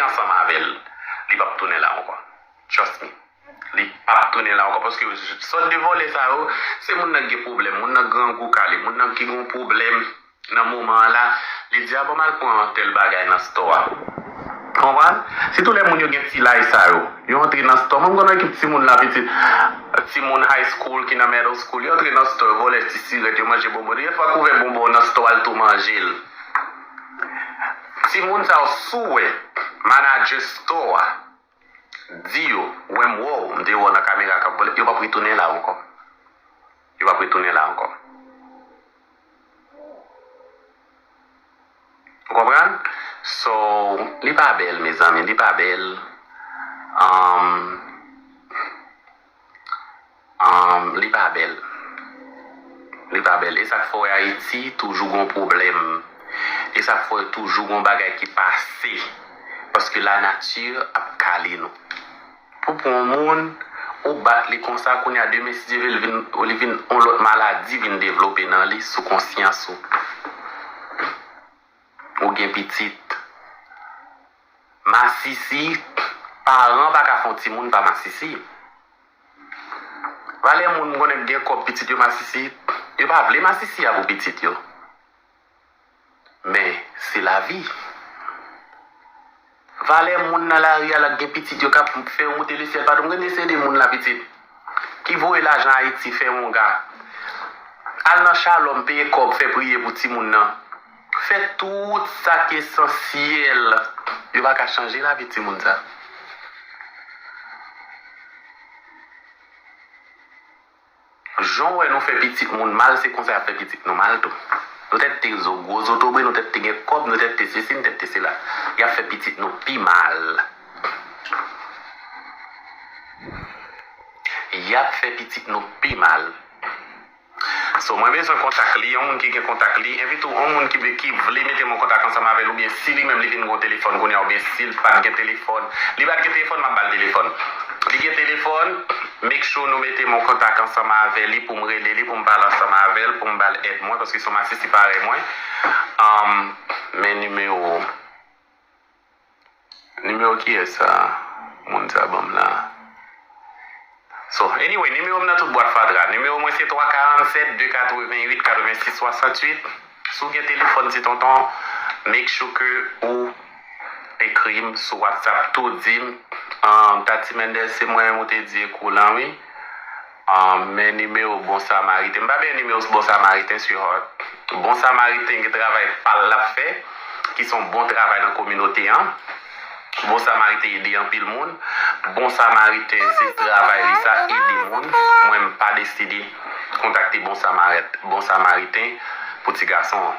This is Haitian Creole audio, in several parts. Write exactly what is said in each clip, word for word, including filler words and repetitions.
ansanm avè l, li p ap tounen la ankò. Trust me. Li p ap tounen la ankò paske sòt de vòlè sa yo, se moun nan ki gen pwoblèm, moun nan grangou kale, moun nan ki gen yon pwoblèm nan moman an la, li di, a bon, m al pran tèl bagay nan store a. Konprann? Sitou lè moun yo gen ti lay sa yo, yo antre nan store. Mwen, m konn yon ekip timoun la pitit, timoun high school ki nan middle school, yo antre nan store, yo vòlè ti sirèt, yo manje bonbon. Dèyè fwa k ouvè bonbon nan store a, l tou manje l. Timoun sa yo, si w wè manager store a, di yo, wè m wè w, m te wè w nan kamera k ap vòlè, yo p ap retounen la ankò. Yo p ap retounen la ankò. Ou konprann? So, li pa bèl, mezanmi, li pa bèl. Um, um, li pa bèl. Li pa bèl. E sa k fè w wè Ayiti toujou gon pwoblèm. E sa k fè w toujou gon bagay ki pase. Paske lanati ap kale nou. Pou pran yon moun, ou bat li konsa, kounye a demen, si Dye vle, li vin, li vin yon lòt maladi vin devlope nan li, sou konsyans ou. Ou gen pitit. Masisi, paran pa ka fè yon timoun pa masisi. Valè moun m konnen k gen kòb, pitit yo masisi, yo pa vle masisi a pou pitit yo. Men, se lavi. Valè moun nan lari a la k gen pitit yo k ap fè yo moute lesyèl. Padon, m renmen se de moun la pitit ki voye lajan Ayiti, fè wonga. Al nan Shalom, peye kòb, fè priye pou timoun nan. Fè tout sa k esansyèl. Yo pa ka chanje lavi timoun sa. Jan w wè nou fè pitit moun mal, se konsa y ap fè pitit nou mal tou. Nou tèt te zo, gwo zotobre, nou tèt te gen kòb, nou tèt te sesi, nou tèt te sela. Y ap fè pitit nou pi mal. Y ap fè pitit nou pi mal. So, mwen bezwen kontak li, yon moun ki gen kontak li, envite yon moun ki, ki vle mete m an kontak ansanm avè l, oubyen si li menm li vin gen yon telefòn kounye a, oubyen si l pa t gen telefòn, li pa t gen telefòn, m ap ba l telefòn. Li gen telefòn, make sure nou mete m an kontak ansanm avè li pou m rele li, pou m pale ansanm avè l, pou m ba l èd mwen, paske se yon masisi parèy mwen. Um, men nimewo, nimewo kiyès sa? Moun sa ban m la. So, anyway, nimewo m nan tout bwat fatra. Nimewo mwen se twa karannsèt, de katrevenn uit, katrevensis, swasanntuit. Si w gen telefòn ti tonton, make sure ke ou ekri m sou WhatsApp tou, di m, um, Tati Mendel, se mwen menm ou te di ekou lan, wi. Um, men nimewo Bon Samariten. M pa benyen nimewo Bon Samariten, sweetheart. Bon Samariten gen travay pa l l ap fè, ki se yon bon travay nan kominote an. Bon Samariten ede anpil moun. Bon Samariten se travay li sa, ede moun. Mwen, m pa deside kontakte Bon Samarit-, Bon Samariten pou ti gason an.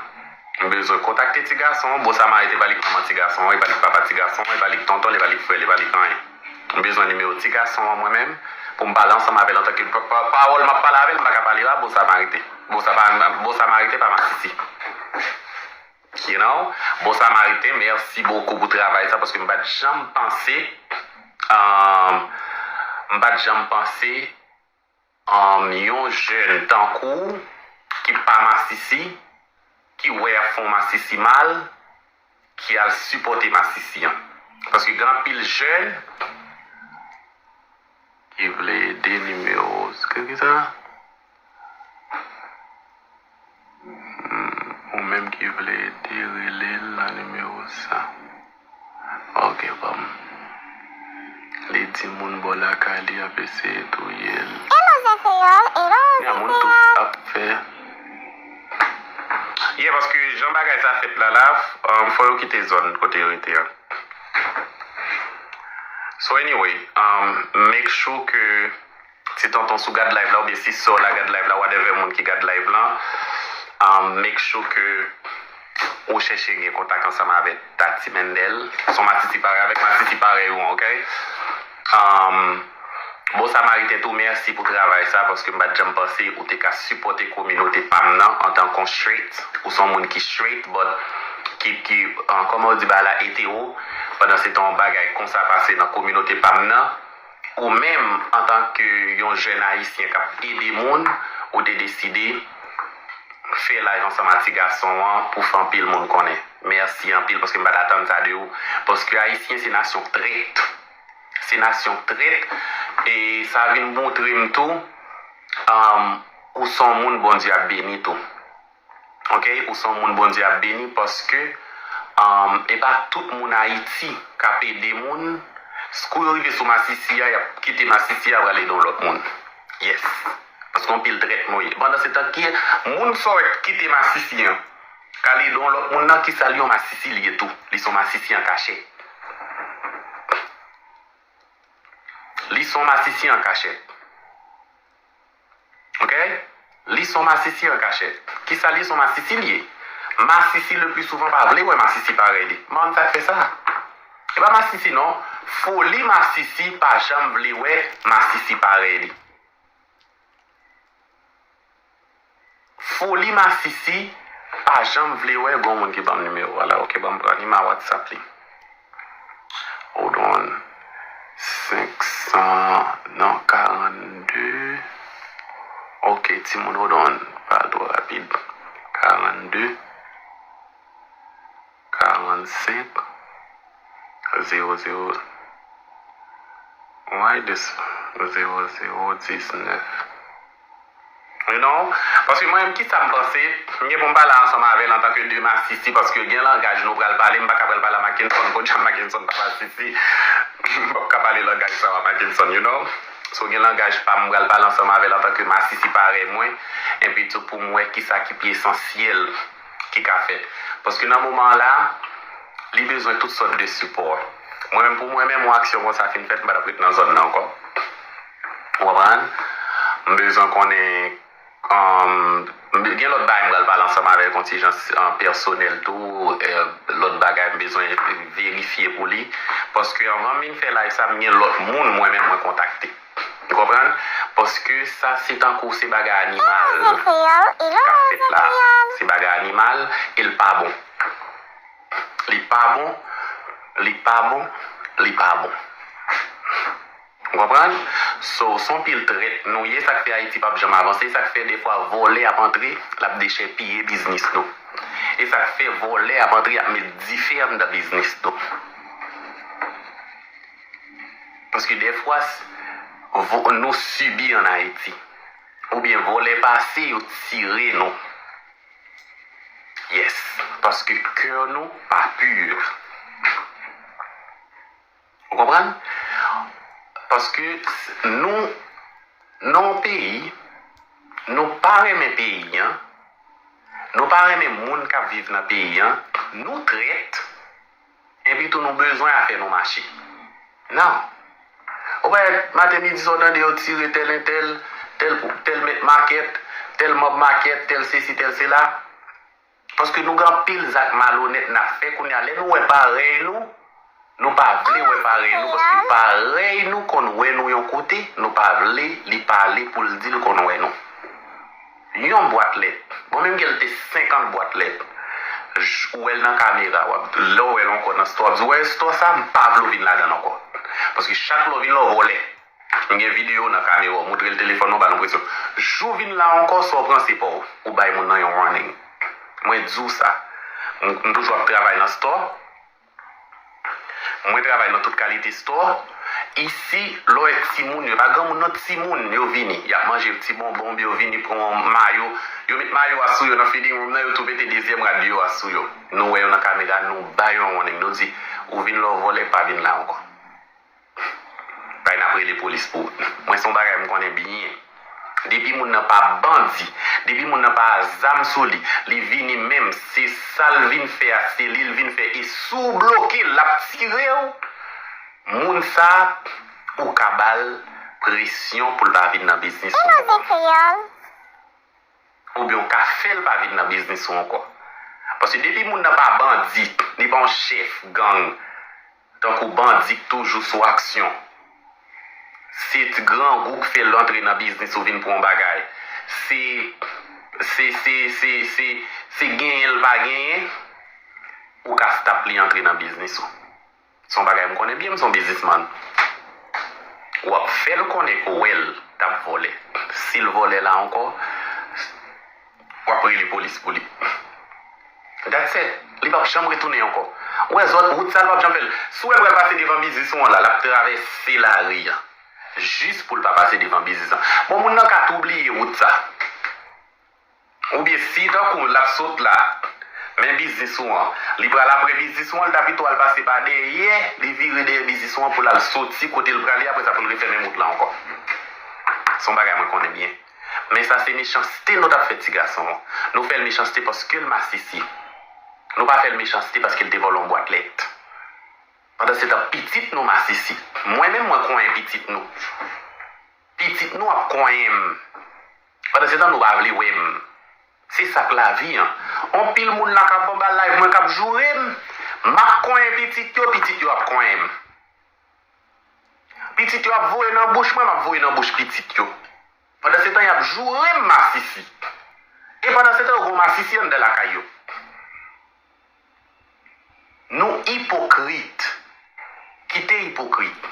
M bezwen kontakte ti gason an. Bon Samariten pa li k manman ti gason an, li pa li k papa ti gason an, li pa li k tonton l, li pa li k frè l, li pa li k anyen. M bezwen nimewo ti gason an mwen menm pou m pale ansanm avè l antanke pa-, pa-, pawòl m ap pale avè l, m pa ka pale a Bon Samariten. Bon Sa-, pa-, Bon Samariten pa masisi. You know? Bon Samariten, mèsi bokou pou travay sa, paske m pa t janm panse, um, m pa t janm panse, um, yon jèn tankou w ki pa masisi, ki wè y ap fè yon masisi mal, ki al sipòte masisi an. Paske gen anpil jèn ki vle ede nimewo, kisa? Hmm, ou menm ki vle ede, rele l nan nimewo sa. Ok, ban m. Li di moun bò lakay li ap eseye touye l. Hello, Zefeyòl. Hello, Zefeyòl. Moun tou ap fè. Yeah, paske jan bagay sa fèt la, la, um, fò yo kite zòn kote yo rete an. So anyway, um, make sure ke ti tonton sou gad live la, oubyen si sè w la gad live la, whatever moun ki gad live la, um, make sure ke ou chèche gen kontak ansanm avè Tati Mendel. Se yon masisi parèy avèk masisi parèy ou an, ok? Um, Bon Samariten tou, mèsi pou travay sa, paske m pa t janm panse ou te ka sipòte kominote pa m nan antanke yon straight. Ou se yon moun ki straight, but ki, ki, uh, kòman yo di bagay la, etero. Pandan se tan yon bagay konsa pase nan kominote pa m nan, ou menm, antanke yon jèn ayisyen k ap ede moun, ou te deside fè live ansanm a ti gason an pou fè anpil moun konnen. Mèsi anpil paske m pa t atann sa de ou. Paske Ayisyen se nasyon trèt. Se nasyon trèt. E sa vin montre m tou, um, ou se yon moun Bondye ap beni tou. Ok? Ou se yon moun Bondye ap beni paske, um, e pa tout moun Ayiti k ap ede moun. Kou yo rive sou masisi a, y ap kite masisi a, y ap prale ede yon lòt moun. Yes. Paske yon pil trèt nou ye. Pandan se tan ki moun sa w wè k kite masisi an, k al ede yon lòt moun nan, kisa l yon masisi li ye tou. Li se yon masisi an kachèt. Li se yon masisi an kachèt. Ok? Li se yon masisi an kachèt. Kisa li se yon masisi li ye? Masisi le pli souvan pa vle wè masisi parèy li. Mwen sa k fè sa. E pa masisi non. Foli masisi pa janm vle wè masisi parèy li. Foli masisi pa janm vle wè gon moun ki ban m nimewo a la. Ok, ban m pran nima WhatsApp li. Hold on. Senk san, non, karannde. Ok, timoun, hold on. Pa twò rapid. Karannde. Karannsenk, zewo zewo. Why this zewo zewo diznèf? You know? Paske mwen menm, kisa m panse, m gen pou m pale ansanm avè l antanke de masisi, paske gen langaj nou pral pale, m pa ka pral pale a Mackenson, kounye a Mackenson pa masisi, m p ap ka pale langaj sa yo a Mackenson, you know? So gen langaj pa m, m pral pale ansanm avè l antanke masisi parèy mwen, epi tou pou m wè kisa ki pi esansyèl ki ka fèt. Paske nan moman an la, li bezwen tout sòt de sipò. Mwen menm, pou mwen menm, yon aksyon konsa fin fèt, m pa t ap ret nan zòn nan ankò. Ou konprann? M bezwen konnen, um, m be-, gen lòt bagay m pral pale ansanm avèk yon ti jan, uh, pèsonèl tou, eh, lòt bagay m bezwen verifye pou li. Paske anvan m vin fè live sa, m gen lòt moun mwen menm mwen kontakte. Ou konprann? Paske sa se tankou se bagay animal k ap fèt la. Se bagay animal e l pa bon. Li pa bon, li pa bon, li pa bon. Ou konprann? So, se yon pil trèt nou ye, sa k fè Ayiti p ap janm avanse, sa k fè defwa vòlè ap antre, l ap dechèpiye biznis nou. E sa k fè vòlè ap antre, ap met dife anndan biznis nou. Paske defwa, s-, vo-, nou sibi an Ayiti. Oubyen vòlè pase, yo tire nou. Yes. Paske kè nou pa pi. Ou konprann? Paske s-, nou, nan yon peyi, nou pa renmen peyi an, nou pa renmen moun k ap viv nan peyi an, nou trèt, epi tou nou bezwen afè nou mache. Non. Ou pa wè maten midi swa w tande yo tire tèl entèl, tèl, tèl mèt makèt, tèl manm makèt, tèl sesi, tèl sela. Paske nou gen anpil zak malonèt n ap fè kounye a. Lè nou wè parèy nou, nou pa vle wè parèy nou, paske parèy nou konn wè nou yon kote, nou pa vle li pale pou l di l konn wè nou. Yon bwat lèt. Bon, menm ke l te senkant bwat lèt. J-, ou wè l nan kamera, w ap, lè w wè l ankò nan stò, w ap di, "Wè stò sa, m pa vle w vin ladan l ankò." Paske chak lè w vin la, w vòlè. M gen videyo nan kamera, w montre l telefòn nan, w ba l enpresyon. Jou w vin la ankò, sa w pran se pa w. Ou bay moun nan yon warning. Mwen di w sa. M, m toujou ap travay nan stò. Mwen travay nan tout kalite stò. Isi, lè w wè timoun yo, pa granmoun non, timoun yo vini. Y ap manje ti bonbon, oubyen yo vini pran yon mayo. Yo met mayo a sou yo nan feeding room nan, yo tou mete dezyèm rad yo a sou yo. Nou wè yo nan kamera, nou ba yo yon warning. Nou di, "Ou vin la w vòlè, pa vin la ankò." Bay n ap rele polis pou ou. Mwen se yon bagay m konnen byen. Depi moun nan pa bandi, depi moun nan pa zam sou li, li vini menm, se sa l vin fè a, se li l vin fè. E si w bloke l, l ap tire w, moun sa, ou ka ba l presyon pou l pa vin nan biznis ou ankò. Oubyen w ka fè l pa vin nan biznis ou ankò. Paske depi moun nan pa bandi, li pa yon chèf gang, tankou bandi k toujou sou aksyon. Se ti grangou k fè l antre nan biznis ou vin pran yon bagay. Se, se, se, se, se, se genyen l pa genyen, ou ka stop li antre nan biznis ou. Se yon bagay m konnen byen, m se yon biznismann. W ap fè l konnen ke w wè l t ap vòlè. Si l vòlè la ankò, w ap rele polis pou li. That's it. Li p ap janm retounen ankò. Ou wè zòt, wout sa, l p ap janm fè l. Si w wè l pral pase devan biznis ou an la, l ap travèse lari a. Jis pou l pa pase devan biznis lan. Bon, moun nan ka tou bliye wout sa. Oubyen si tankou l ap sot la, men biznis ou an, li pral apre biznis ou an, l ta pito al pase pa dèyè, li vire dèyè biznis ou an pou l al soti kote l prale, apre sa pou l refèmen wout la ankò. Se yon bagay mwen konnen byen. Men sa se mechanste nou t ap fè ti gason an. Nou fè l mechanste paske l masisi. Nou pa fè l mechanste paske l te vòlè yon bwat lèt. Pandansetan, pitit nou masisi. Mwen menm, mwen konyen pitit nou. Pitit nou ap konyen m. Pandansetan, nou pa vle wè m. Se sa k lavi an. Anpil moun la k ap anba live mwen k ap joure m. M ap konyen pitit yo, pitit yo ap konyen m. Pitit yo ap voye nan bouch mwen, m ap voye nan bouch pitit yo. Pandansetan, y ap joure m masisi. E pandansetan, yo gen yon masisi anndan lakay yo. Nou ipokrit. Kite ipokrit.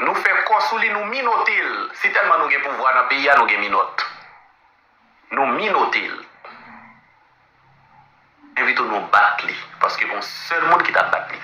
Nou fè kò sou li, nou minote l. Si tèlman nou gen pouvwa nan peyi a, nou gen minòt. Nou minote l. Epi tou nou bat li. Paske gon sèl moun ki t ap bat li.